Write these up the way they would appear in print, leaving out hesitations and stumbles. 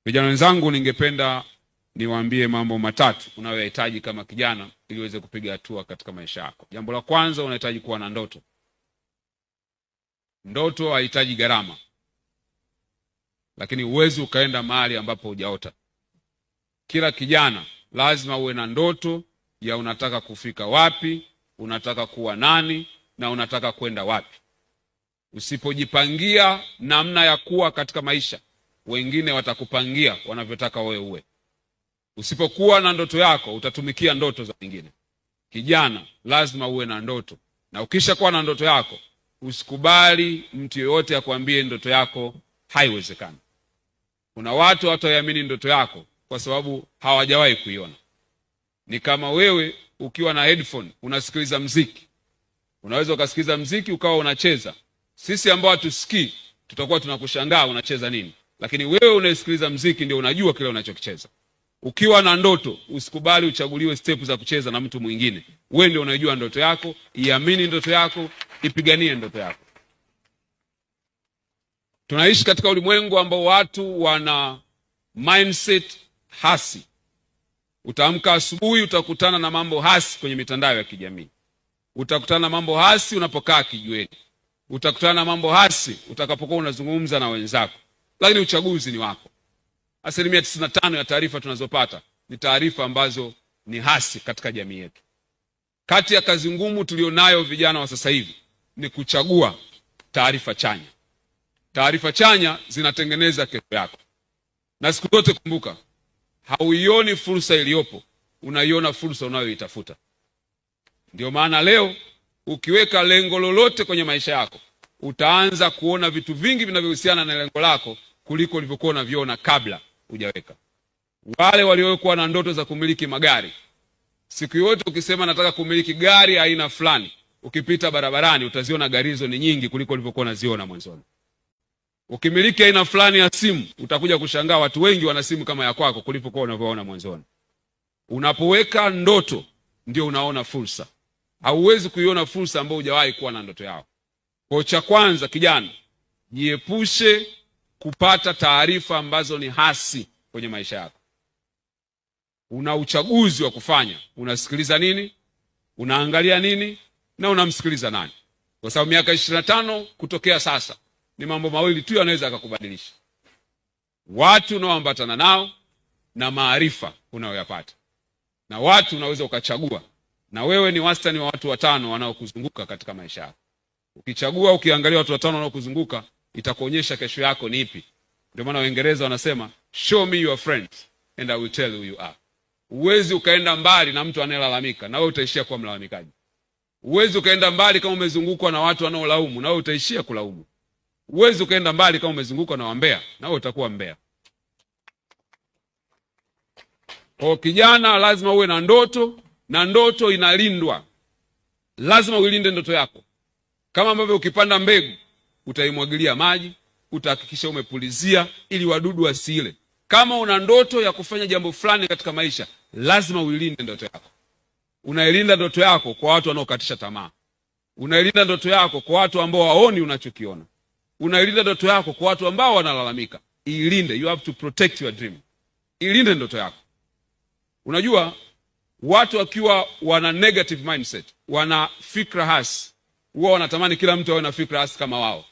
Vijana wenzangu, ningependa niwaambie mambo matatu unayoyahitaji kama kijana ili uweze kupiga hatua katika maisha yako. Jambo la kwanza, unahitaji kuwa na ndoto. Ndoto haihitaji gharama, lakini huwezi ukaenda mahali ambapo hujaota. Kila kijana lazima uwe na ndoto ya unataka kufika wapi, unataka kuwa nani na unataka kwenda wapi. Usipojipangia namna ya kuwa katika maisha, wengine watakupangia wanavyotaka wewe uwe. Usipokuwa na ndoto yako, utatumikia ndoto za wengine. Kijana, lazima uwe na ndoto, na ukishakuwa na ndoto yako, usikubali mtu yeyote akwambie ndoto yako haiwezekani. Kuna watu hawataiamini ndoto yako kwa sababu hawajawahi kuiona. Ni kama wewe ukiwa na headphone unasikiliza mziki, unaweza ukasikiliza mziki ukawa unacheza. Sisi ambao hatusikii tutakuwa tunakushangaa unacheza nini, lakini wewe unayesikiliza mziki ndio unajua kile unachokicheza. Ukiwa na ndoto, usikubali uchaguliwe step za kucheza na mtu mwingine. Wewe ndio unajua ndoto yako, iamini ndoto yako, ipiganie ndoto yako. Tunaishi katika ulimwengu ambao watu wana mindset hasi. Utaamka asubuhi, utakutana na mambo hasi kwenye mitandao ya kijamii, utakutana na mambo hasi unapokaa kijiweni, utakutana na mambo hasi utakapokuwa unazungumza na wenzako, lakini uchaguzi ni wako. 95% ya taarifa tunazopata ni taarifa ambazo ni hasi katika jamii yetu. Kati ya kazi ngumu tulionayo vijana wa sasa hivi ni kuchagua taarifa chanya. Taarifa chanya zinatengeneza kesho yako, na siku zote kumbuka, hauioni fursa iliyopo, unaiona fursa unayoitafuta. Ndio maana leo ukiweka lengo lolote kwenye maisha yako, utaanza kuona vitu vingi vinavyohusiana na lengo lako kuliko ulivyokuwa unaviona kabla hujaweka. Wale waliokuwa na ndoto za kumiliki magari, siku yote ukisema nataka kumiliki gari aina fulani, ukipita barabarani utaziona gari hizo ni nyingi kuliko ulivyokuwa unaziona mwanzoni. Ukimiliki aina fulani ya simu, utakuja kushangaa watu wengi wana simu kama ya kwako kuliko kwa unavyoona mwanzoni. Unapoweka ndoto ndio unaona fursa. Hauwezi kuiona fursa ambayo hujawahi kuwa na ndoto yao. Kwa cha kwanza, kijana, jiepushe kupata taarifa ambazo ni hasi kwenye maisha yako. Una uchaguzi wa kufanya, unasikiliza nini, unaangalia nini na unamsikiliza nani? Kwa sababu miaka 25 kutokea sasa ni mambo mawili tu yanaweza akakubadilisha: watu unaoambatana nao na maarifa unayoyapata. Na watu unaweza ukachagua, na wewe ni wastani wa watu watano wanaokuzunguka katika maisha yako. Ukichagua, ukiangalia watu watano wanaokuzunguka, itakuonyesha kesho yako ni ipi. Ndio maana Waingereza wanasema, "Show me your friends and I will tell you who you are." Huwezi ukaenda mbali na mtu anayelalamika, na wewe utaishia kuwa mlalamikaji. Huwezi ukaenda mbali kama umezungukwa na watu wanaolaumu, na wewe utaishia kulaumu. Huwezi ukaenda mbali kama umezungukwa na wambea, na wewe utakuwa mbea. Kwa kijana, lazima uwe na ndoto, na ndoto inalindwa. Lazima uilinde ndoto yako, kama ambavyo ukipanda mbegu utaimwagilia maji, utahakikisha umepulizia ili wadudu wasiile. Kama una ndoto ya kufanya jambo fulani katika maisha, lazima uilinde ndoto yako. Unailinda ndoto yako kwa watu wanaokatisha tamaa. Unailinda ndoto yako kwa watu ambao waoni unachokiona. Unailinda ndoto yako kwa watu ambao wanalalamika. Ilinde, you have to protect your dream. Ilinde ndoto yako. Unajua watu wakiwa wana negative mindset, wana fikra hasi, huwa wanatamani kila mtu awe na fikra hasi kama wao.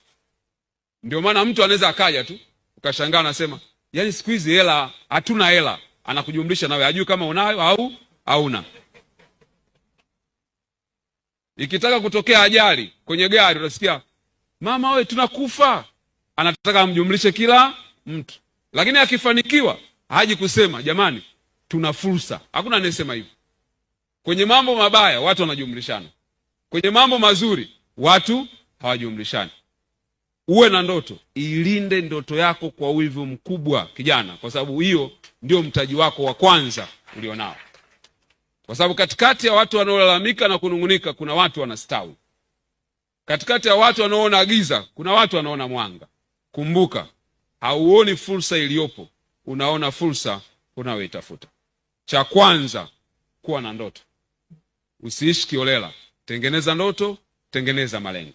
Ndio maana mtu anaweza akaja tu ukashangaa anasema, "Yaani siku hizi hela hatuna hela," anakujumlisha nawe, hajui kama unayo au hauna. Ikitaka kutokea ajali kwenye gari utasikia, "Mama we, tunakufa." Anataka amjumlishe kila mtu, lakini akifanikiwa haji kusema, "Jamani, tuna fursa." Hakuna anayesema hivyo. Kwenye mambo mabaya watu wanajumlishana, kwenye mambo mazuri watu hawajumlishani. Uwe na ndoto, ilinde ndoto yako kwa wivu mkubwa, kijana, kwa sababu hiyo ndio mtaji wako wa kwanza ulionao. Kwa sababu katikati ya watu wanaolalamika na kunung'unika kuna watu wanastawi. Katikati ya watu wanaoona giza kuna watu wanaona mwanga. Kumbuka, hauoni fursa iliyopo, unaona fursa unayoitafuta. Cha kwanza, kuwa na ndoto. Usiishi kiholela. Tengeneza ndoto, tengeneza malengo.